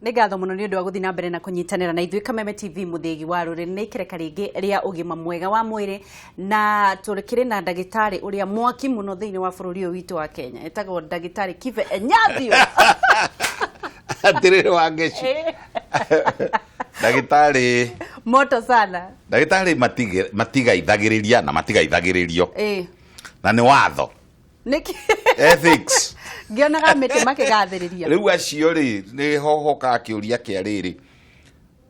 Nĩ ngatho mũno nĩ ũndũ wa gũthiĩ na mbere na kũnyitanĩra na ithuĩ. Kameme TV, mũthĩgi wa rũrĩrĩ, nĩ ikereka rĩngĩ rĩa ũgima mwega wa mwĩrĩ, na tũkĩrĩ na ndagĩtarĩ ũrĩa mwaki mũno thĩinĩ wa bũrũri ũyũ witũ wa Kenya, etagwo Ndagĩtarĩ Kibe Enyathio. Atĩrĩrĩ Wangeci, ndagĩtarĩ moto sana. Ndagĩtarĩ matigaithagĩrĩria na matigaithagĩrĩrio na nĩ watho. Nĩkĩ? Ethics. Ngĩonaga mĩtĩ makĩgathĩrĩria. Rĩu acio rĩ, nĩ hohoka kĩũria kĩa rĩrĩ,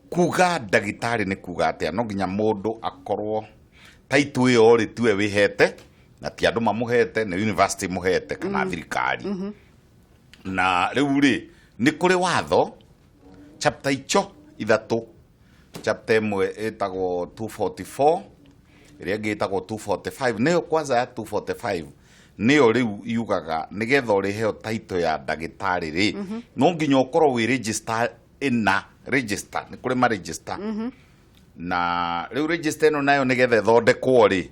kuga ndagĩtarĩ nĩ kuga atĩa? No nginya mũndũ akorwo taitũ ĩyo rĩ, tiwe wĩhete na ti andũ mamũhete, nĩ university mũhete kana thirikari. Na rĩu rĩ, nĩ kũrĩ watho chapter icio ithatũ. Chapter ĩmwe ĩtagwo 244, ĩrĩa ĩngĩ ĩtagwo 245. Nĩyo kwanza ya 245 nĩyo rĩu yugaga nĩgetha ũrĩheo title ya ndagĩtarĩ rĩ, no nginya ũkorwo wĩ register ĩna register, nĩ kũrĩ ma register. Na rĩu register ĩno nayo nĩgetha ĩthondekwo rĩ,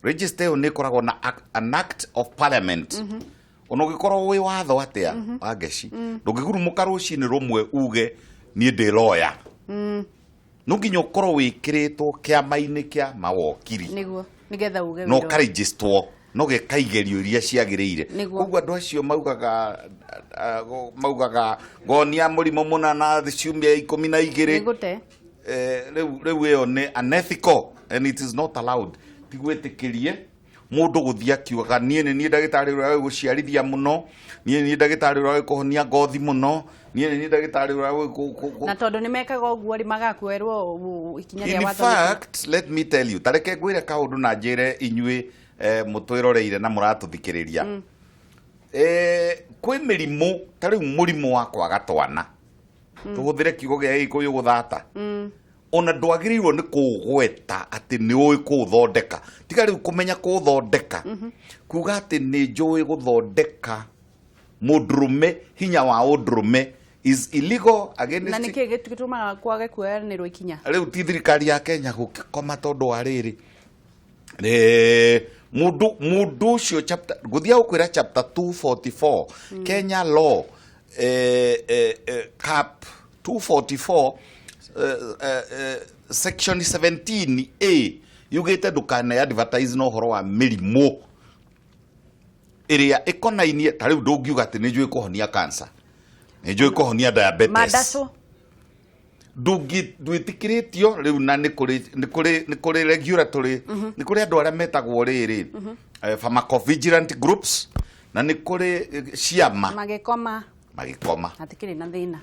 register ĩyo nĩ ĩkoragwo na an act of parliament. Ona ũngĩkorwo wĩ watho atĩa, Wangeci, ndũngĩgurumũka rũcinĩ rũmwe uge niĩ ndĩ lawyer. No nginya ũkorwo wĩkĩrĩtwo kĩama-inĩ kĩa mawokiri. Nĩguo nĩgetha uge na wĩra. Ũkarĩnjĩstwo no geka igerio iria ciagĩrĩire. Nĩguo. Koguo andũ acio maugaga ngonia mũrimũ mũna na ciumia 12. Nĩgũte. Rĩu ĩyo nĩ unethical and it is not allowed. Ti gwĩtĩkĩrie mũndũ gũthiĩ akiugaga niĩ nĩ niĩ ndagĩtarĩ ũrĩa wĩ gũciarithia mũno, niĩ nĩ niĩ ndagĩtarĩ ũrĩa wĩ kũhonia ngothi mũno, niĩ nĩ niĩ ndagĩtarĩ ũrĩa wĩ Na tondũ nĩ mekaga ũguo rĩ, magakuoerwo ikinya rĩa In watho. fact, let me tell you, tareke ngwĩre kaũndũ na njĩre inyuĩ mũtwĩroreire na mũratũthikĩrĩria. Kwĩ mĩrimũ ta rĩu mũrimũ wa kwaga twana, tũhũthĩre kiugo gĩa Gĩkũyũ gũthata, ona ndwagĩrĩirwo nĩ kũũgweta atĩ nĩ ũĩ kũũthondeka. Tiga rĩu kũmenya kũũthondeka, kuga atĩ nĩ njũĩ gũthondeka mũndũrũme, hinya wa ũndũrũme, is illegal against. Na nĩkĩ gĩtũmaga kwage kuoyanĩrwo ikinya? Rĩu ti thirikari ya Kenya gũkĩkoma tondũ wa rĩrĩ, mũndũ ũcio chapter ngũthiĩ gũkwĩra chapter 244 Kenya law, cap 244, section 17A yugĩte ndũkane advertise na ũhoro wa mĩrimũ ĩrĩa ĩkonainie. Ta rĩu ndũngiuga atĩ nĩ njũĩ kũhonia cancer, nĩ njũĩ kũhonia diabetes. Mandacũ. Ndwĩtĩkĩrĩtio rĩu, na nĩ kũrĩ regulatory, nĩ kũrĩ andũ arĩa metagwo rĩrĩ pharmacovigilance groups, na nĩ kũrĩ ciama. Magĩkoma. Magĩkoma. Hatikĩrĩ na thĩna,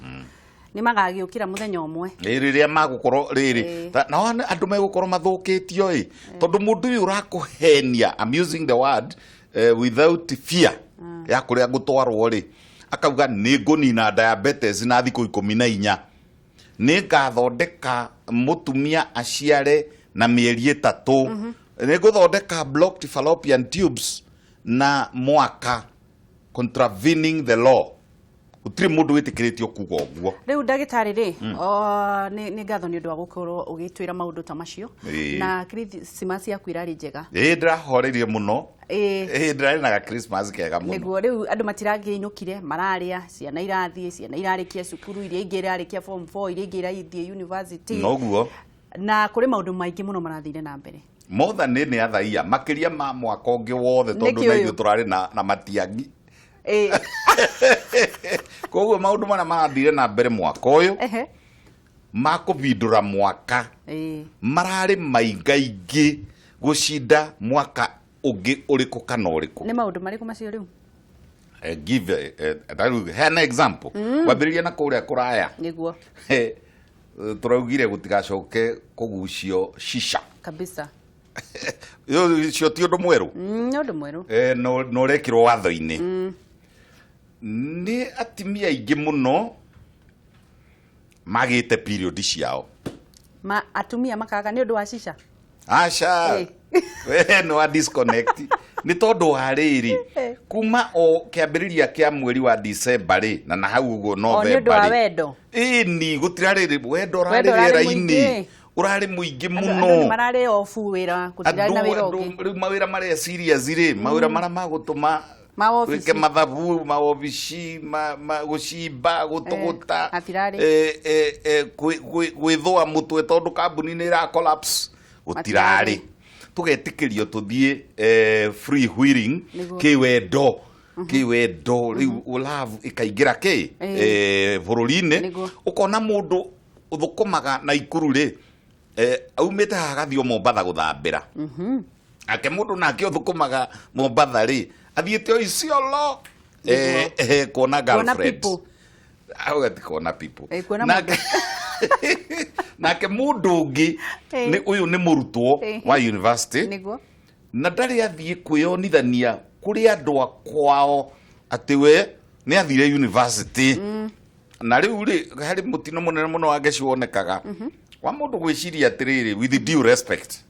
nĩ magagĩũkĩra mũthenya ũmwe. Ĩ, rĩrĩa magũkorwo rĩrĩ nao andũ megũkorwo mathũkĩtio ĩ, tondũ mũndũ ũyũ ũrakũhenia, I'm using the word without fear ya kũrĩa ngũtwarwo rĩ, akauga nĩ ngũnina diabetes na thikũ 14, nĩ ngathondeka mũtumia aciare na mĩeri 3, nĩ ngũthondeka blocked fallopian tubes na mwaka, contravening the law. Gũtirĩ mũndũ wĩtĩkĩrĩtio kuga ũguo. Rĩu ndagĩtarĩ rĩ, nĩ ngatho nĩ ũndũ wa gũkorwo ũgĩtwĩra maũndũ ta macio. Na Christmas yaku ĩrarĩ njega? Ĩĩ, ndĩrahoreirie mũno. Ĩĩ, ndĩrarĩ na ga Christmas kega mũno. Nĩguo rĩu andũ matirakĩinũkire, mararĩa ciana, irathiĩ ciana, irarĩkia cukuru, iria ingĩ irarĩkia form 4, iria ingĩ irathiĩ university. Noguo. Na kũrĩ maũndũ maingĩ mũno marathire na mbere. More than any other year, makĩria ma mwaka ũngĩ wothe, tondũ Nĩkĩ na ũyũ? ithuĩ tũrarĩ na matiangi. Koguo maũndũ marĩa marathire na mbere mwaka ũyũ ma kũbindũra mwaka mararĩ maingaingĩ gũcinda mwaka ũngĩ ũrĩkũ kana ũrĩkũ. Nĩ maũndũ marĩkũ macio rĩu? Give rĩu heana example, kwambĩrĩria na kũrĩa kũraya. Nĩguo. Tũraugire gũtigacoke kũgucio shisha. Kabisa. Ũcio ti ũndũ mwerũ. Nĩ ũndũ mwerũ. No ũrekĩrwo watho-inĩ nĩ atumia aingĩ mũno magĩte period ciao. Ma atumia makaga nĩ ũndũ wa shisha? Aca. We nĩ wa disconnect, nĩ tondũ wa rĩrĩ, kuma o kĩambĩrĩria kĩa mweri wa December rĩ, na hau ũguo O nĩ ũndũ November wa rĩ, wendo. Ĩni gũtirarĩ wendo. Ũrarĩ Wendo ũrarĩ rĩera-inĩ. mũingĩ. Ũrarĩ mũingĩ Andũ nĩ mũno. mararĩ obu wĩra, gũtirarĩ na wĩra ũngĩ. Rĩu mawĩra marĩa serious rĩ, mawĩra marĩa magũtũma Mawobici. Twĩke mathabu, mawobici, gũcimba, gũtũgũta, hatirarĩ. Gwĩthũa mũtwe tondũ kambuni nĩ ĩra collapse, gũtirarĩ. Matirarĩ. Tũgetĩkĩrio tũthiĩ free wheeling. Nĩguo. Kĩwendo rĩu love ĩkaingĩra kĩ bũrũri-inĩ. Nĩguo. Ũkona mũndũ ũthũkũmaga na Ikuru rĩ, aumĩte haha agathiĩ o Mombatha gũthambĩra. Ake mũndũ nake ũthũkũmaga Mombatha rĩ, athiĩte o Isiolo kuona Kuona girlfriend. people. Auga ti kuona people. Kuona. Nake mũndũ ũngĩ nĩ ũyũ nĩ mũrutwo wa university na ndarĩ athiĩ kwĩyonithania kũrĩ andũ a kwao atĩ we nĩ athire university. Na rĩu rĩ, harĩ mũtino mũnene mũno wa ngeci wonekaga wa mũndũ gwĩciria atĩrĩrĩ, with due respect,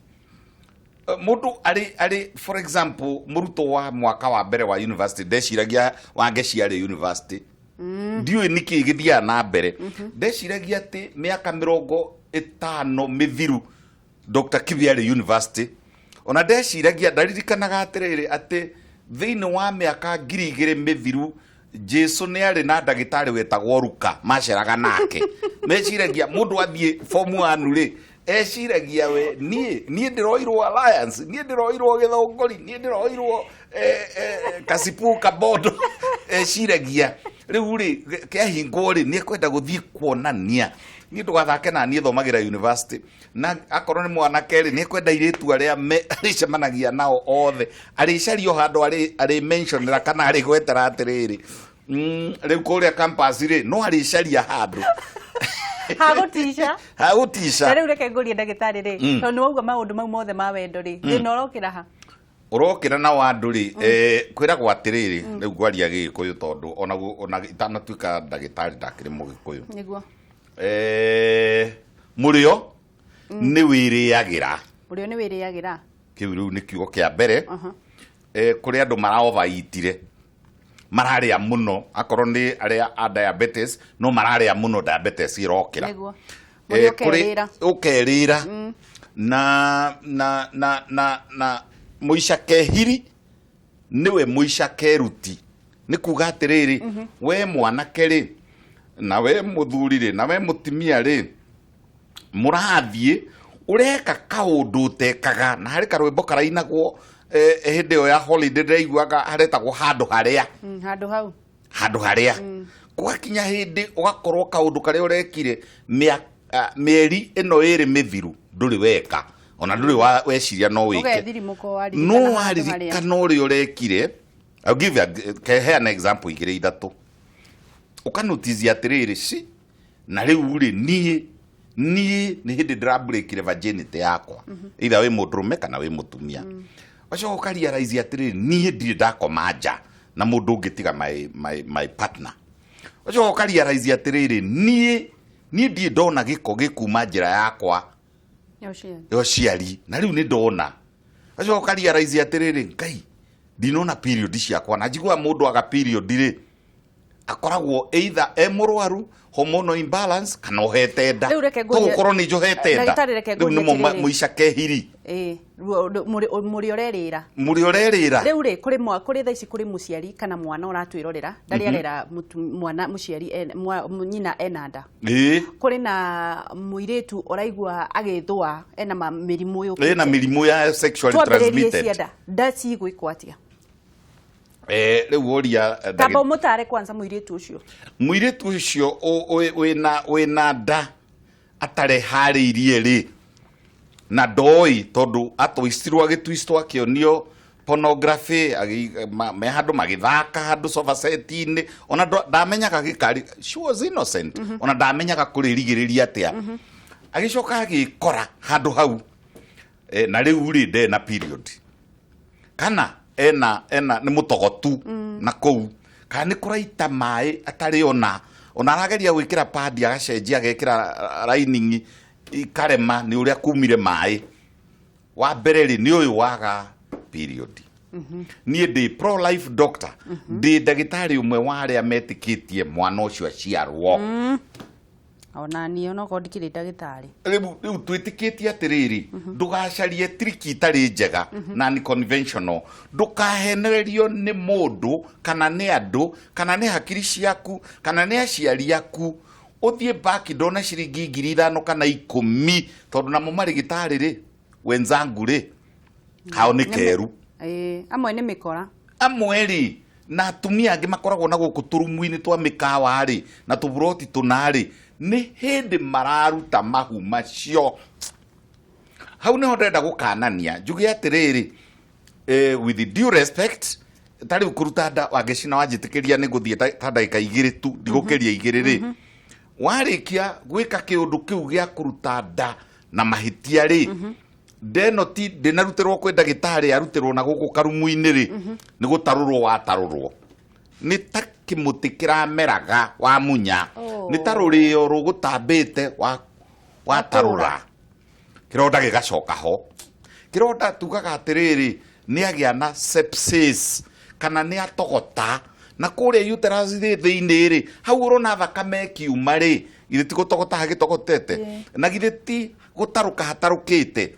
mũndũ arĩ for example mũrutwo wa mwaka wa mbere wa university ndeciragia wa ngeci arĩ university. Ndiũĩ nĩkĩ gĩthiaga na mbere. Ndeciragia atĩ mĩaka 50 mĩthiru Dr. Kibi arĩ university. Ona ndeciragia, ndaririkanaga atĩrĩrĩ, atĩ thĩinĩ wa mĩaka 2000 mĩthiru Jesu nĩ arĩ na ndagĩtarĩ wetagwo Ruka maceraga nake. Meciragia mũndũ athiĩ form 1 rĩ, eciragia we niĩ ndĩroirwo Alliance, niĩ ndĩroirwo Gĩthũngũri, niĩ ndĩroirwo Kasipu Kabondo. Eciragia rĩu rĩ, kĩahingwo rĩ, nĩ ekwenda gũthiĩ kuonania niĩ ndũgathake na niĩ thomagĩra university. Na akorwo nĩ mwanake rĩ, nĩ ekwenda airĩtu arĩa arĩcemanagia nao othe arĩcaria o handũ arĩ mentionera kana arĩgwetera atĩrĩrĩ, rĩu kũrĩa campus rĩ, no arĩcaria handũ hagũtica. Hagũtica. Na rĩu reke ngũrie ndagĩtarĩ rĩ, tondũ nĩ wauga maũndũ mau mothe ma wendo rĩ, thĩna ũrokĩra ha? Ũrokĩra na wandũ rĩ, kwĩragwo atĩrĩrĩ, rĩu ngwaria Gĩgĩkũyũ tondũ ona itanatuĩka ndagĩtarĩ ndakĩrĩ Mũgĩkũyũ. Mũrĩo nĩ wĩrĩagĩra. Ũrĩo nĩ wĩrĩagĩra. Kĩu rĩu nĩ kiugo kĩa mbere. Kũrĩ andũ mara overeatire, mararĩa mũno, akorwo nĩ arĩa a diabetes, no mararĩa mũno, diabetes ĩrokĩra. Mũrĩo Kũrĩ ũkerĩra. Ũkerĩra na mũica kehiri nĩwe mũica keruti. Nĩ kuga atĩrĩrĩ, we mwanake rĩ, na we mũthuri rĩ, na we mũtumia rĩ, mũrathiĩ ũreka kaũndũ ũtekaga. Na harĩ karwĩmbo karainagwo hĩndĩ ĩyo ya holiday ndĩraiguaga haretagwo handũ harĩa. Handũ hau. Handũ harĩa gwakinya hĩndĩ ũgakorwo kaũndũ karĩa ũrekire mĩeri ĩno 2 mĩthiru ndũrĩ weka, ona ndũrĩ weciria no wĩke. Ũgethirimũka waririkana No handũ harĩa. Waririkana ũrĩa ũrekire. I'll give you keheana example igĩrĩ ithatũ, ũkanotizia atĩrĩrĩ, ci na rĩu rĩ, niĩ nĩ hĩndĩ ndĩrabreakire virginity yakwa, either wĩ mũndũrũme kana wĩ mũtumia. Ũcoka ũkarealize atĩrĩrĩ, niĩ ndirĩ ndakoma nja na mũndũ ũngĩ tiga my partner. Ũcoka ũkarealize atĩrĩrĩ, niĩ ndirĩ ndona gĩko gĩkuma njĩra yakwa Ya ũciari. Ya ũciari, na rĩu nĩ ndona. Ũcoka ũkarealize atĩrĩrĩ, Ngai, ndinona period ciakwa. Na njiguaga mũndũ aga period rĩ, akoragwo either e mũrwaru hormonal imbalance kana ũhete nda. Rĩu reke ngũrie- Tũgũkorwo nĩ njohete nda. Ndagĩtarĩ, reke Rĩu ngũrie nĩmo atĩrĩrĩ. mũica kehiri. Ĩĩ, mũrĩ ũrerĩra. Mũrĩ ũrerĩra. Rĩu rĩ, kũrĩ thaa ici kũrĩ mũciari kana mwana ũratwĩrorera ndarĩ arera mwana mũciari nyina ena nda. Kũrĩ na mũirĩtu ũraigua agĩthũa ena mĩrimũ yũkĩte. Ĩna mĩrimũ ya sexually Twambĩrĩrie transmitted. cianda nda cigwĩkwo atĩa? Rĩu ũria Tamba ũmũtare kwanza mũirĩtu ũcio. Mũirĩtu ũcio wĩna nda atareharĩirie rĩ, na ndoĩ tondũ atwistirwo, agĩtwistwo, akĩonio pornography, me handũ magĩthaka handũ sofa set-inĩ, ona ndamenyaga gĩkari, she was innocent, ona ndamenyaga kũrĩrigĩrĩria atĩa, agĩcoka agĩkora handũ hau, na rĩu rĩ, nde na period kana ena nĩ mũtogotu na kũu, kana nĩ kũraita maĩ atarĩ ona arageria gwĩkĩra padi, agacenjia agekĩra lining ikarema nĩ ũrĩa kumire maĩ. Wa mbere rĩ, nĩ ũyũ waga period. Niĩ ndĩ pro life doctor, ndĩ ndagĩtarĩ ũmwe wa arĩa metĩkĩtie mwana ũcio aciarwo. Ona niĩ onokorwo ndikĩrĩ ndagĩtarĩ. Rĩu twĩtĩkĩtie atĩrĩrĩ, ndũgacarie triki itarĩ njega na ni conventional, ndũkahenererio nĩ mũndũ kana nĩ andũ kana nĩ hakiri ciaku kana nĩ aciari aku, ũthiĩ back door na ciringi 5,000 kana 10, tondũ namo marĩgĩtarĩ rĩ, wenzangu rĩ, hao nĩ keru. Ĩĩ, amwe nĩ mĩkora. Amwe rĩ, na atumia angĩ makoragwo na gũkũ tũrumu-inĩ twa mĩkawa rĩ, na tũburoti tũna rĩ, nĩ hĩndĩ mararuta mahu macio. Hau nĩho ndĩrenda gũkanania njuge atĩrĩrĩ, with due respect, ta rĩu kũruta nda wangecina wanjĩtĩkĩria nĩ gũthiĩ ta ndagĩka 2 tu, ndigũkĩria 2 rĩ, warĩkia gwĩka kĩũndũ kĩu gĩa kũruta nda na mahĩtia rĩ, ndeno ti ndĩnarutĩrwo kwĩ ndagĩtarĩ, arutĩrwo na gũkũ karumu-inĩ rĩ, nĩ gũtarũrwo watarũrwo, nĩ ta kĩmũtĩ kĩrameraga wamunya, nĩ ta rũrĩo rũgũtambĩte watarũra, kĩronda gĩgacoka ho. Kĩronda tugaga atĩrĩrĩ, nĩ agĩa na sepsis kana nĩ atogota na kũrĩa uterus rĩ thĩinĩ rĩ, hau ũrona thakame ĩkiuma rĩ, githĩ ti gũtogota hagĩtogotete, na githĩ ti gũtarũka hatarũkĩte,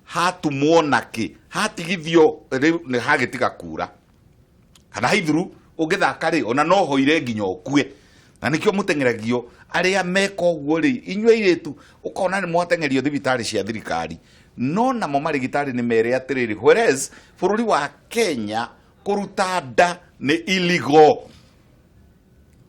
hatumwo nakĩ, hatigithio rĩu nĩ hagĩtiga kura kana haithuru ũngĩthaka rĩ, ona no hoire nginya ũkue. Na nĩkĩo mũteng'eragio arĩa meka ũguo rĩ, inyuĩ airĩtu ũkona nĩ mwateng'erio thibitarĩ cia thirikari, no namo marĩgĩtarĩ nĩ mere atĩrĩrĩ, whereas bũrũri wa Kenya kũruta nda nĩ illegal,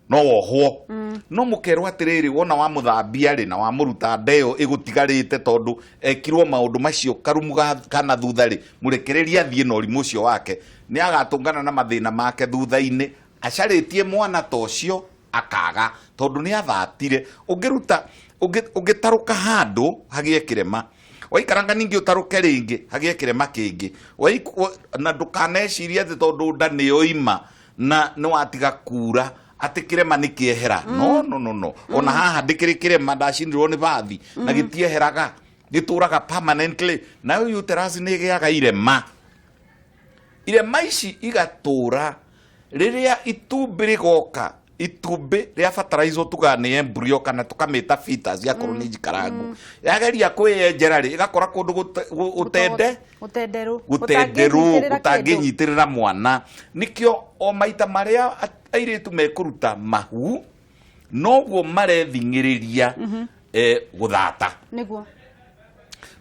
no wohwo, no mũkerwo atĩrĩrĩ, wona wamũthambia rĩ na wamũruta nda ĩyo ĩgũtigarĩte tondũ ekirwo maũndũ macio karumu kana thutha rĩ, mũrekererie athiĩ na ũrimũ ũcio wake, nĩ agatũngana na mathĩna make thutha-inĩ, acarĩtie mwana ta ũcio akaga tondũ nĩ athatire. Ũngĩruta, ũngĩtarũka handũ hagĩe kĩrema, waikaranga ningĩ ũtarũke rĩngĩ hagĩe kĩrema kĩngĩ, na ndũkanecirie atĩ tondũ nda nĩ yoima na nĩ watiga kura atĩ kĩrema nĩ kĩehera. No, no, no, no. Ona haha ndĩkĩrĩ kĩrema, ndacinirwo nĩ bathi na gĩtieheraga, gĩtũraga permanently. Nayo uterus nĩ ĩgĩaga irema, irema ici igatũra rĩrĩa itumbĩ rĩgoka, itumbĩ rĩa fertilizer tugaga nĩ embryo kana tũkamĩta fetus yakorwo nĩ njikarangu, yageria kwĩyenjera rĩ, ĩgakora kũndũ gũtende Gũtenderũ. Gũtenderũ. Gũtangĩnyitĩrĩra kĩndũ. Gũtangĩnyitĩrĩra mwana. Nĩkĩo o maita marĩa airĩtu mekũruta mahu, noguo marething'ĩrĩria gũthata,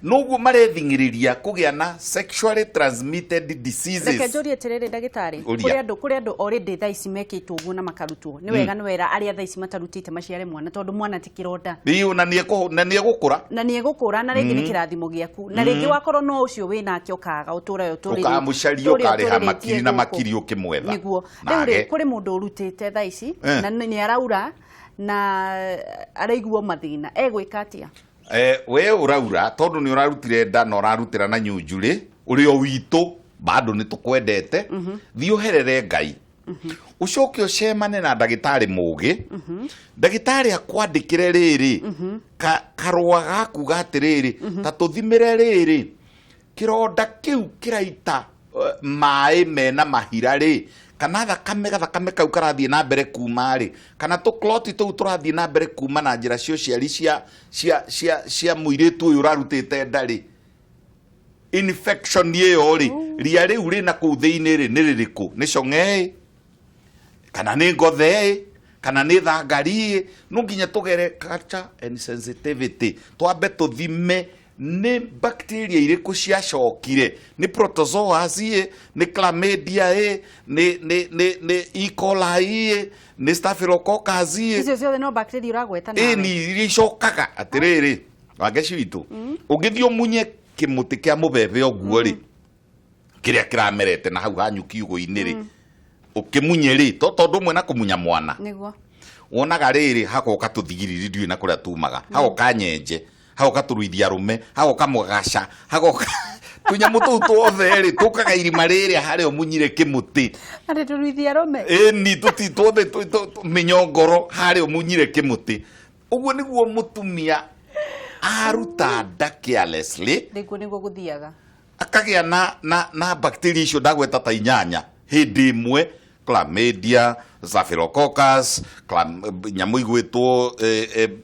noguo marething'ĩrĩria kũgĩa na sexually transmitted Reke diseases. Njũrie atĩrĩrĩ, ndagĩtarĩ. Ũria. Kũrĩ andũ already thaa ici mekĩtwo ũguo na makarutwo nĩ wega, nĩ wera arĩa thaa ici matarutĩte maciare mwana, tondũ mwana ti kĩronda. Biũ, na nĩ egũkũra. Na nĩ egũkũra, na rĩngĩ nĩ kĩrathimo gĩaku, na rĩngĩ wakorwo no ũcio wĩ nake ũkaga ũtũre ũtũrĩrĩ Ũkamũcaria, ũkarĩha makiri na makiri ũkĩmwetha. Nĩguo Na rĩu rĩ, age. kũrĩ mũndũ ũrutĩte thaa ici na nĩ araura na araigua mathĩna, egwĩka atĩa? We ũraura tondũ nĩ ũrarutire nda na ũrarutĩra na nyunjurĩ, ũrĩ o witũ bado nĩ tũkwendete. Thiĩ ũherere Ngai, ũcoke ũcemane na ndagĩtarĩ mũgĩ, ndagĩtarĩ akwandĩkĩre rĩrĩ karũa gakuga atĩrĩrĩ, ta tũthimĩre rĩrĩ kĩronda kĩu kĩraita maĩ mena mahira rĩ, kana thakame, gathakame kau karathiĩ na mbere kuma rĩ, kana tũkloti tũu tũrathiĩ na mbere kuma na njĩra cia ũciari cia mũirĩtu ũyũ ũrarutĩte nda rĩ, infection ĩyo rĩ, ria rĩu rĩna kũu thĩinĩ rĩ, nĩ rĩrĩkũ? Nĩ cong'e kana nĩ ngothe kana nĩ thangari? No nginya tũgere culture and sensitivity, twambe tũthime nĩ bacteria irĩkũ ciacokire, nĩ protozoas ĩ, nĩ chlamydia ĩ, nĩ E. coli ĩ, nĩ staphylococcus ĩ. Icio ciothe no bacteria ũragweta Ĩ nawe. Nĩ iria icokaga atĩrĩrĩ, wangeci witũ, ũngĩthiĩ ũmunye kĩmũtĩ kĩa mũbebe ũguo rĩ, kĩrĩa kĩramerete na hau hanyu kiugũ-inĩ rĩ, ũkĩmunye rĩ, to tondũ ũmwe na kũmunya mwana, wonaga rĩrĩ hagoka tũthigiriri ndiũĩ na kũrĩa tumaga, hagoka nyenje, hagoka tũruithia arũme, hagoka mũgaca, hagoka tũnyamũ tũu tuothe rĩ, tũkaga irima rĩrĩa harĩa ũmunyire kĩmũtĩ. Atĩ tũruithia arũme? Ĩni, tũti tuothe mĩnyongoro harĩa ũmunyire kĩmũtĩ. Ũguo nĩguo mũtumia aruta nda carelessly, Nĩguo gũthiaga. Akagĩa na bacteria icio ndagweta ta inyanya hĩndĩ ĩmwe. Chlamydia, Staphylococcus, nyamũ igwĩtwo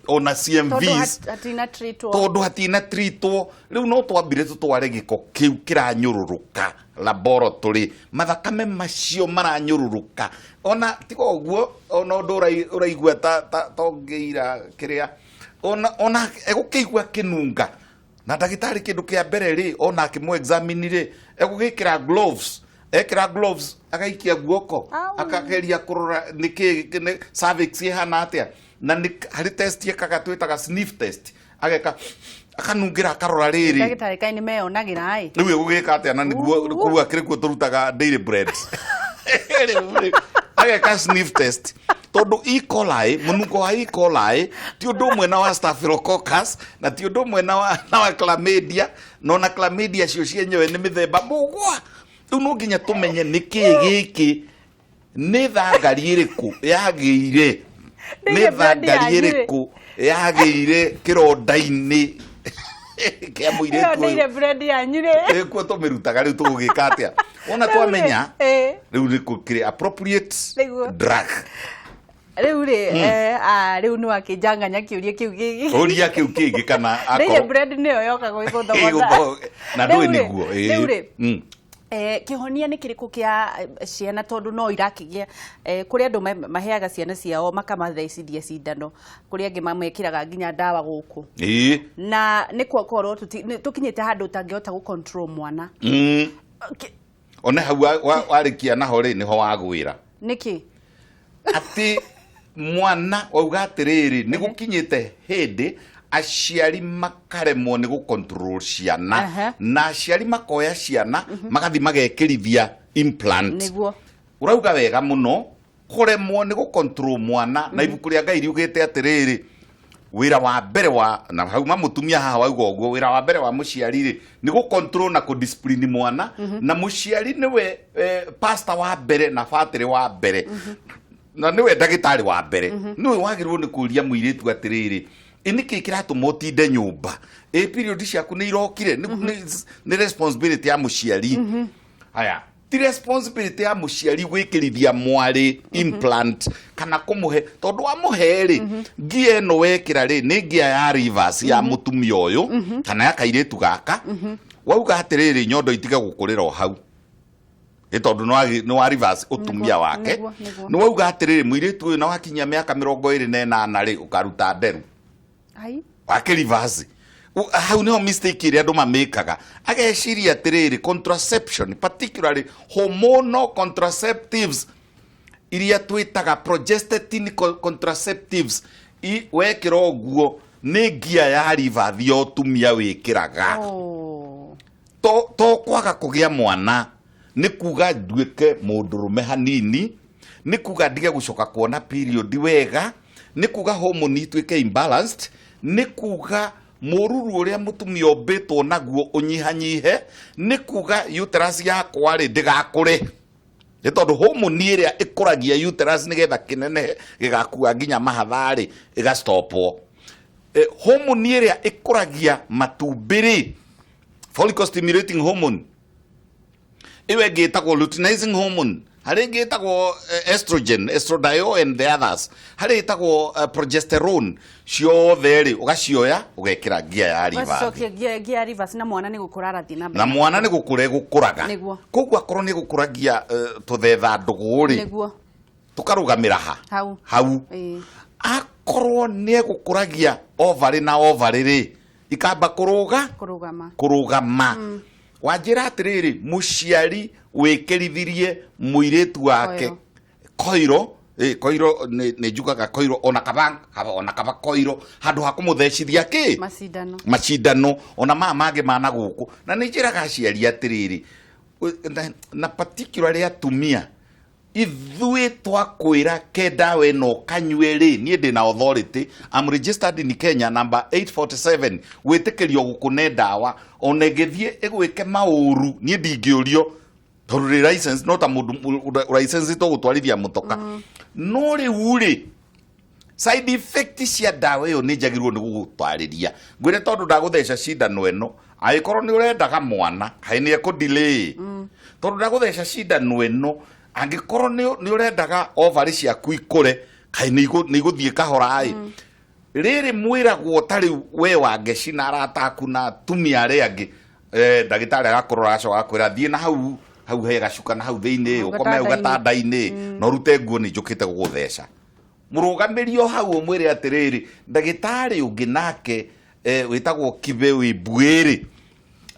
ona Tondũ CMVs. Hatina treatwo. Tondũ hatina tritwo. Rĩu no twambire tũtware gĩko kĩu kĩranyũrũrũka laboratory, mathakame macio maranyũrũrũka. Ona tiga ũguo, ona ũndũ ũraigua ta ũngĩira kĩrĩa, ona egũkĩigua kĩnunga na ndagĩtarĩ, kĩndũ kĩa mbere rĩ, ona akĩmũ examine rĩ, egũgĩkĩra gloves, ekĩra gloves agaikia guoko. Au. Akageria kũrora nĩkĩ cervix ĩhana atĩa, na nĩ harĩ test ĩkaga twĩtaga sniff test, ageka akanungĩra akarora rĩrĩ. Ndagĩtarĩ kaĩ nĩ meyonagĩra ĩ. Rĩu ĩgũgĩka atĩa na nĩguo Uu. kũu akĩrĩ kuo tũrutaga daily bread. Rĩu ageka sniff test, tondũ E. coli, mũnungo wa E. coli ti ũndũ ũmwe na wa Staphylococcus, na ti ũndũ ũmwe na wa Chlamydia, na ona Chlamydia cio cienyewe nĩ mĩthemba mũgwa. Rĩu no nginya tũmenye nĩkĩĩ gĩkĩ, nĩ thangari ĩrĩkũ yagĩire, nĩ Daily bread thangari yanyu rĩ. ĩrĩkũ yagĩire kĩronda-inĩ kĩa Ĩyo mũirĩtu ũyũ. Daily bread yanyu rĩ. Ĩkuo tũmĩrutaga. Rĩu tũgũgĩka atĩa wona Rĩu rĩ, twamenya? Rĩu nĩ kũkĩrĩ appropriate drug. Rĩu rĩ, rĩu nĩ wakĩnjanganya kĩũria kĩu gĩgĩ. Ũria kĩu kĩngĩ kana Daily akorwo bread nĩyo yoka gwĩgũthogotha. Na ndũĩ nĩguo Rĩu rĩ, kĩhonia nĩ kĩrĩkũ kĩa ciana, tondũ no irakĩgĩa kũrĩ andũ maheaga ciana ciao makamathecithia cindano, kũrĩ angĩ mamekĩraga nginya ndawa gũkũ, na nĩ kwakorwo tũkinyĩte handũ ũtangĩhota gũ control mwana. One hau warĩkia naho rĩ, nĩho wagwĩra. Nĩkĩ? Atĩ mwana wauga atĩrĩrĩ, nĩ gũkinyĩte hĩndĩ aciari makaremwo nĩ gũ ciana, na aciari makoya ciana magathi magekĩrithia implant. Ũrauga wega mũno, kũremwo nĩ gũ mwana, na ibuku rĩa Ngai riugĩte atĩrĩrĩ, wĩra wa mbere wa na hauma mũtumia haha wauga ũguo, wĩra wa mbere wa mũciari rĩ, nĩ gũ na kũ mwana, na mũciari nĩwe pastor wa mbere na batĩrĩ wa mbere na nĩwe ndagĩtarĩ wa mbere. Nĩwe wagĩrĩirwo nĩ kũria mũirĩtu atĩrĩrĩ, ĩ nĩkĩ kĩratũma ũtinde nyũmba? Ĩ period ciaku nĩ irokire? Nĩ responsibility ya mũciari. Haya, ti responsibility ya mũciari gwĩkĩrithia mwarĩ implant kana kũmũhe, tondũ wamũhe rĩ, ngia ĩno wekĩra rĩ, nĩ ngia ya reverse ya mũtumia ũyũ kana ya kairĩtu gaka. Wauga atĩrĩrĩ, nyondo itige gũkũrĩra o hau, ĩ tondũ nĩ wa reverse ũtumia wake. Nĩguo. Nĩ wauga atĩrĩrĩ, mũirĩtu ũyũ na wakinyia mĩaka 28 rĩ, ũkaruta nderu. Ai. Wake reverse. Hau niho mistake ĩrĩa andũ mamĩkaga, ageciria atĩrĩrĩ, contraception, particularly hormonal contraceptives iria twĩtaga progestin contraceptives, wekĩra ũguo nĩ ngia ya reverse ya ũtumia wĩkĩraga. Oh. To kwaga kũgĩa mwana nĩ kuga nduĩke mũndũrũme hanini, nĩ kuga ndige gũcoka kuona period wega, nĩ kuga hormone ituĩke imbalanced, nĩ kuga mũruru ũrĩa mũtumia ũmbĩtwo naguo ũnyihanyihe, nĩ kuga uterus yakwa rĩ, ndĩgakũre, nĩ tondũ hormone ĩrĩa ĩkũragia uterus nĩgetha kĩnenehe gĩgakua nginya mahatha rĩ, ĩgastopwo. Hormone ĩrĩa ĩkũragia matumbĩ rĩ, follicle stimulating hormone, ĩyo ĩngĩ ĩtagwo luteinizing hormone, harĩ ĩngĩ ĩtagwo estrogen, estradiol and the others, harĩ ĩtagwo progesterone, ciothe rĩ, ũgacioya ũgekĩra ngia ya reverse. Ũgacokia ngia reverse, na mwana nĩ gũkũra arathiĩ na mbere. Na mwana nĩ gũkũra egũkũraga. Koguo akorwo nĩ gũkũragia tũthetha ndũgũ rĩ, tũkarũgamĩra ha? Hau. Hau. Akorwo nĩ egũkũragia ovary na ovary rĩ, ikamba kũrũga. Kũrũgama. Kũrũgama. Wanjĩra atĩrĩrĩ, mũciari wĩkĩrithirie mũirĩtu wake Koiro. Koiro, koiro nĩ njugaga koiro, ona kaba koiro handũ ha kũmũthecithia kĩ? Macindano. Macindano, ona maya mangĩ mana gũkũ. Na nĩ njĩraga aciari atĩrĩrĩ, na particularly atumia, ithuĩ twakwĩra ke ndawa ĩno ũkanyue rĩ, niĩ ndĩ na authority, I'm registered in Kenya number 847, gwĩtĩkĩrio gũkũne ndawa, ona ĩngĩthiĩ ĩgwĩke maũru niĩ ndingĩũrio, tondũ rĩ license no ta mũndũ ũraicensĩtwo gũtwarithia mũtoka. No rĩu rĩ, side effect cia ndawa ĩyo nĩ njagĩrĩirwo nĩ gũgũtarĩria, ngwĩre tondũ ndagũtheca cindano ĩno, angĩkorwo nĩ ũrendaga mwana, kaĩ nĩ ekũ delay, tondũ ndagũtheca cindano ĩno. Angĩkorwo nĩ ũrendaga ovary ciaku ikũre, kaĩ nĩ igũthiĩ kahora ĩ. Rĩrĩ mwĩragwo ta rĩu we Wangeci na arata aku na atumia arĩa angĩ, ndagĩtarĩ agakũrora acoka agakwĩra thiĩ na hau hau he gacuka na hau thĩinĩ, ũkome hau Gatandainĩ. Gatandainĩ na ũrute nguo, nĩ njũkĩte gũgũtheca. Mũrũgamĩri o hau ũmwĩre atĩrĩrĩ, ndagĩtarĩ ũngĩ nake wĩtagwo Kibe wĩ Mbuĩrĩ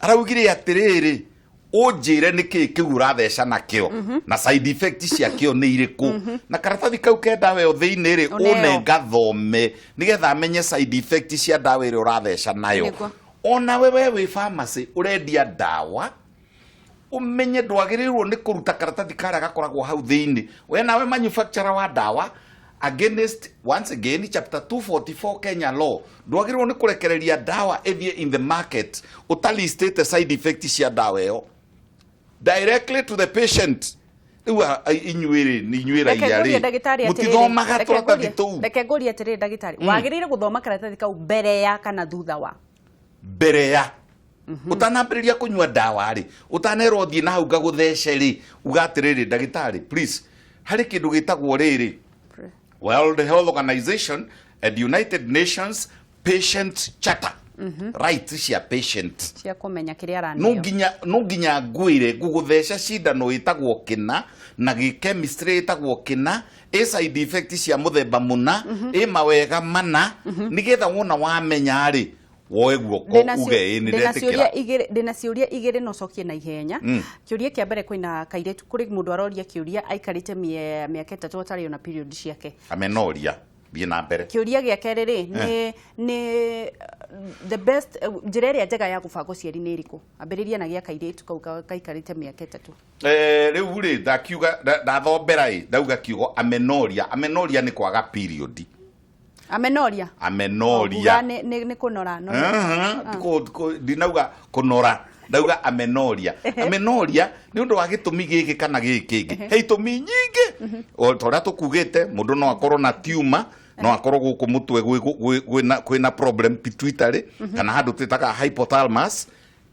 araugire atĩrĩrĩ, ũnjĩre nĩkĩ kĩu ũratheca nakĩo na side effect ciakĩo nĩ irĩkũ, na karatathi kau ke ndawa ĩyo thĩinĩ rĩ, Ũneo. Ũne ngathome nĩgetha amenye side effect cia ndawa ĩrĩa ũratheca nayo. Onawe we wĩ pharmacy ũrendia ndawa, ũmenye ndwagĩrĩirwo nĩ kũruta karatathi karĩa gakoragwo hau thĩinĩ. We nawe manufacturer wa ndawa, against once again chapter 244 Kenya law, ndwagĩrĩirwo nĩ kũrekereria ndawa ĩthiĩ in the market ũtalistĩte side effect cia ndawa ĩyo directly to the patient. Rĩu inyuĩ rĩ, nĩ inyuĩ Reke raia ngũrie rĩ, ndagĩtarĩ atĩrĩrĩ, mũtithomaga reke tũratathi tũu? Reke ngũrie atĩrĩrĩ ndagĩtarĩ, wagĩrĩire gũthoma karatathi kau mbere ya kana thutha wa? Mbere ya ũtanambĩrĩria kũnyua ndawa rĩ, ũtanerwo thiĩ na hau ngagũthece rĩ, uga atĩrĩrĩ, ndagĩtarĩ, please, harĩ kĩndũ gĩtagwo rĩrĩ World Health Organization and United Nations Patient Charter, rights cia patient cia kũmenya kĩrĩa no araneo. Nginya no nginya ngwĩre ngũgũtheca cindano ĩtagwo kĩna na gĩ chemistry ĩtagwo kĩna, ĩ side effect cia mũthemba mũna, ĩ mawega mana, nĩgetha wona wamenya rĩ, woe guoko uge ĩ nĩ Ndĩna ndetĩkĩra. ciũria igĩrĩ, ndĩna ciũria igĩrĩ no cokie na ihenya. Kĩũria kĩa mbere, kwĩna kairĩtu, kũrĩ mũndũ aroria kĩũria, aikarĩte mĩaka 3 atarĩ ona period ciake. Amenorrhea, thiĩ na mbere. Kĩũria gĩa kerĩ rĩ, nĩ the best njĩra ĩrĩa njega ya gũbanga ũciari nĩ ĩrĩkũ? Ambĩrĩria na gĩa kairĩtu kau kaikarĩte mĩaka 3. Rĩu rĩ, ndakiuga ndathombera ĩ, ndauga kiugo amenorrhea. Amenorrhea nĩ kwaga period. Amenorrhea. Amenorrhea. Kuga nĩ kũnora no? Aha, ndinauga kũnora, ndauga amenorrhea. Amenorrhea nĩ ũndũ wa gĩtũmi gĩkĩ kana gĩkĩ kĩngĩ, he itũmi nyingĩ o ta ũrĩa tũkugĩte. Mũndũ no akorwo na tumor, no akorwo gũkũ mũtwe kwĩna problem pituitary, kana handũ twĩtaga hypothalamus.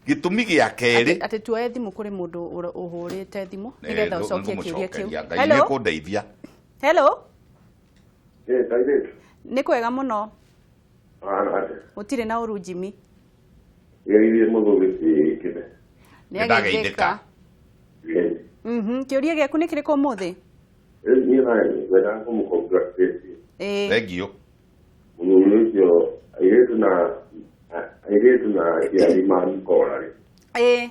Gĩtũmi gĩa kerĩ, Atĩ tuoye thimũ, kũrĩ mũndũ ũhũrĩte thimũ nĩgetha ũcokie kĩũria kĩu. Nĩngũmũcokeria. Ngai Hello. nĩ kũndeithia. Hello. Eh, kairĩtu. Nĩ kwega mũno. Hana atĩa? Gũtirĩ na ũru, Jimmy. Geithie mũthuri ti Kĩbe. Nĩ Nĩndageithĩka. ageithĩka. Kĩũria gĩaku nĩ kĩrĩkũ ũmũthĩ? Rĩu niĩ nawe ngwendaga kũmũ-congratulate Thengiũ. Mũthuri ũcio, airĩtu na aciari mamũkora rĩ,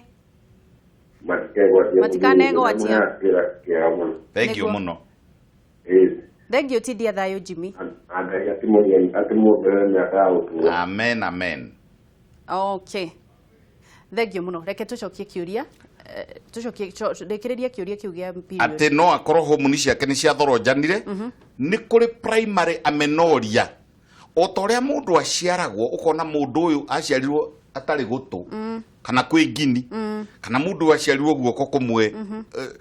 matikegwatie. Matikanegwatie. Kĩra kĩega mũno. Thengiũ Nĩguo. mũno. Thengiũ, tindia thayũ, Jimmy. Na Ngai akĩmuongerere mĩaka ya ũtũũro. Amen, amen. Okay, thengiũ mũno. Reke tũcokie kĩũria, tũcokie rĩkĩrĩria kĩũria kĩu gĩa period. Atĩ no akorwo homoni ciake nĩ ciathoronjanire. Nĩ kũrĩ primary amenorrhea, o ta ũrĩa mũndũ aciaragwo, ũkona mũndũ ũyũ aciarirwo atarĩ gũtũ kana kwĩ ngini, kana mũndũ aciarirwo guoko kũmwe,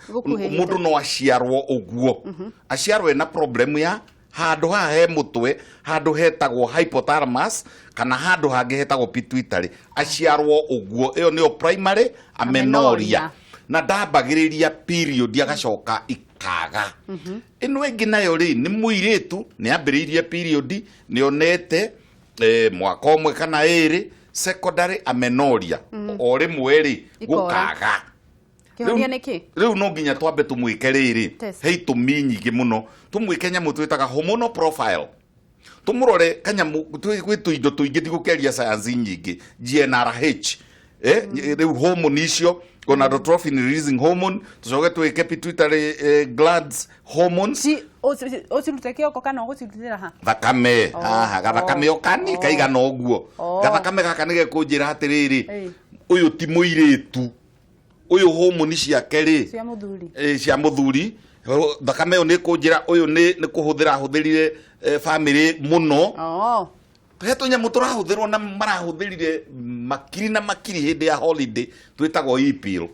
Gũkuhĩhĩte. mũndũ no aciarwo ũguo, aciarwo ena problem ya handũ haha he mũtwe, handũ hetagwo hypothalamus kana handũ hangĩ hetagwo pituitary. Aciarwo ũguo, ĩyo nĩyo primary amenorrhea. Amenorrhea. Na ndambagĩrĩria period, agacoka ikaga. Ĩno ĩngĩ nayo rĩ, nĩ mũirĩtu nĩ ambĩrĩirie period, nĩ onete mwaka ũmwe kana ĩrĩ, secondary amenorrhea, o rĩmwe rĩ Ikora. gũkaga. Kĩhonia nĩ kĩ? Rĩu no nginya twambe tũmwĩke rĩrĩ, Test. he itũmi nyingĩ mũno, tũmwĩke nyamũ twĩtaga hormonal profile, tũmũrore kanyamũ gwĩ tũindo tũingĩ, ndigũkĩaria science nyingĩ, GnRH, rĩu hormone icio, gonadotropin releasing hormone, tũcoke twĩke pituitary glands hormones. Ci ũcirute kĩoko kana ũgũcirutĩra ha? Thakame. Oh, Haha gathakame oh, o kani oh. kaigana ũguo. Oh. Gathakame gaka nĩ gekũnjĩra atĩrĩrĩ, ũyũ ti mũirĩtu ũyũ, hormone ciake rĩ cia mũthuri. Cia mũthuri. Thakame ĩyo nĩ kũnjĩra ũyũ nĩ kũhũthĩra ahũthĩrire family mũno. He tũnyamũ tũrahũthĩrwo na marahũthĩrire makiri na makiri hĩndĩ ya holiday, twĩtagwo e-pill.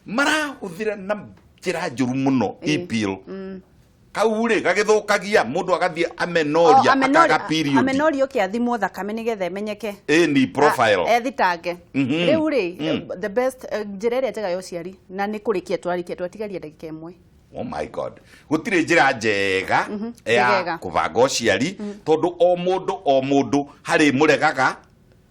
Marahũthĩra na njĩra njũru mũno e-pill. Kau rĩ gagĩthũkagia mũndũ agathiĩ amenoria, akaga period. Amenoria ũkĩathimwo thakame nĩgetha ĩmenyeke. Ĩni profile. Ethitange. Rĩu rĩ, the best, njĩra ĩrĩa njega ya ũciari, na nĩ kũrĩkia twarĩkia, twatigaria ndagĩka 1. Oh my God, gũtirĩ njĩra njega ya Njegega. kũbanga ũciari, tondũ o mũndũ o mũndũ harĩ mũregaga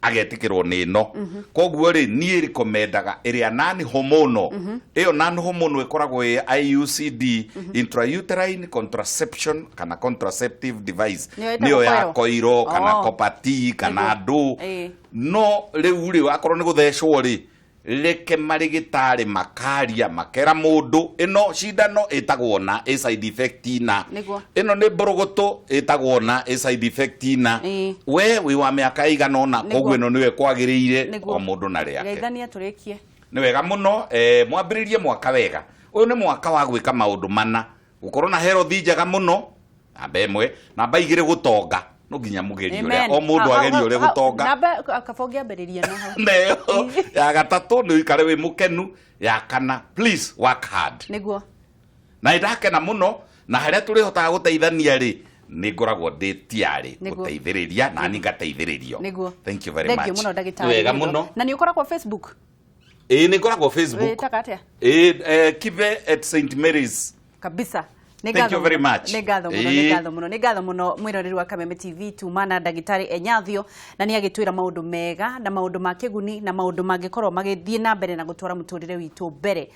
agetĩkĩrwo nĩ ĩno. Koguo rĩ, niĩ rikomendaga ĩrĩa non hormonal. Ĩyo non hormonal ĩkoragwo ĩ IUCD, intrauterine contraception kana contraceptive device. Nĩyo ĩtagwo Nĩyo ya coil. koiro kana Oh. copper T kana ndũ. No rĩu rĩ, wakorwo nĩ gũthecwo rĩ, reke marĩgĩtarĩ makaria makera mũndũ ĩno cindano ĩtagwo na ĩ side effect na ĩno nĩ mbũrũgũtũ ĩtagwo na ĩ side effect na we wĩ wa mĩaka ĩigana ũna, koguo ĩno nĩwe kwagĩrĩire. O mũndũ na rĩake. Geithania tũrĩkie. Nĩ wega mũno. Mwambĩrĩrie mwaka wega. Ũyũ nĩ mwaka wa gwĩka maũndũ mana: gũkorwo na health njega mũno, namba 1; namba 2, gũtonga. No nginya mũgerie ũrĩa o mũndũ agerie ũrĩa gũtonga. Namba kaba ũngĩambĩrĩria na hau. Neyo ya gatatũ nĩ ũikare wĩ mũkenu. Ya kana, please work hard. Na nĩ ndakena mũno, na harĩa tũrĩhotaga gũteithania rĩ, nĩ ngoragwo ndĩ tiarĩ gũteithĩrĩria na niĩ ngateithĩrĩrio. Thank you very Thank you much. mũno, ndagĩtarĩ. Nĩ wega mũno. Na nĩ ũkoragwo Facebook? Ĩĩ, nĩ ngoragwo Facebook. Wĩtaga atĩa? Ĩĩ, Kibe at St Mary's. Kabisa. Nĩ Thank ngatho you very mũno. much. Nĩ ngatho mũno, nĩ ngatho mũno, nĩ ngatho mũno, mwĩroreri wa Kameme TV. Tuma na ndagĩtarĩ Enyathio, na nĩ agĩtwĩra maũndũ mega na maũndũ ma kĩguni na maũndũ mangĩkorwo magĩthiĩ na mbere na gũtwara mũtũrĩre witũ mbere.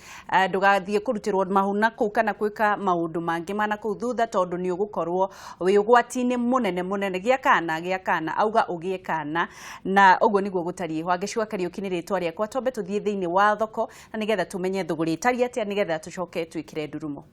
Ndũgathiĩ kũrutĩrwo mahu na kũu kana gwĩka maũndũ mangĩ mana kũu thutha, tondũ nĩ ũgũkorwo wĩ ũgwati-inĩ mũnene mũnene. Gĩa kana, gĩa kana, auga ũgĩe kana, na ũguo nĩguo gũtariĩ. Wangeci wa Kariũki nĩ rĩtwa rĩakwa. Twambe tũthiĩ thĩinĩ wa thoko na nĩgetha tũmenye thũgũrĩ ĩtariĩ atĩa, nĩgetha tũcoke twĩkĩre ndurumo.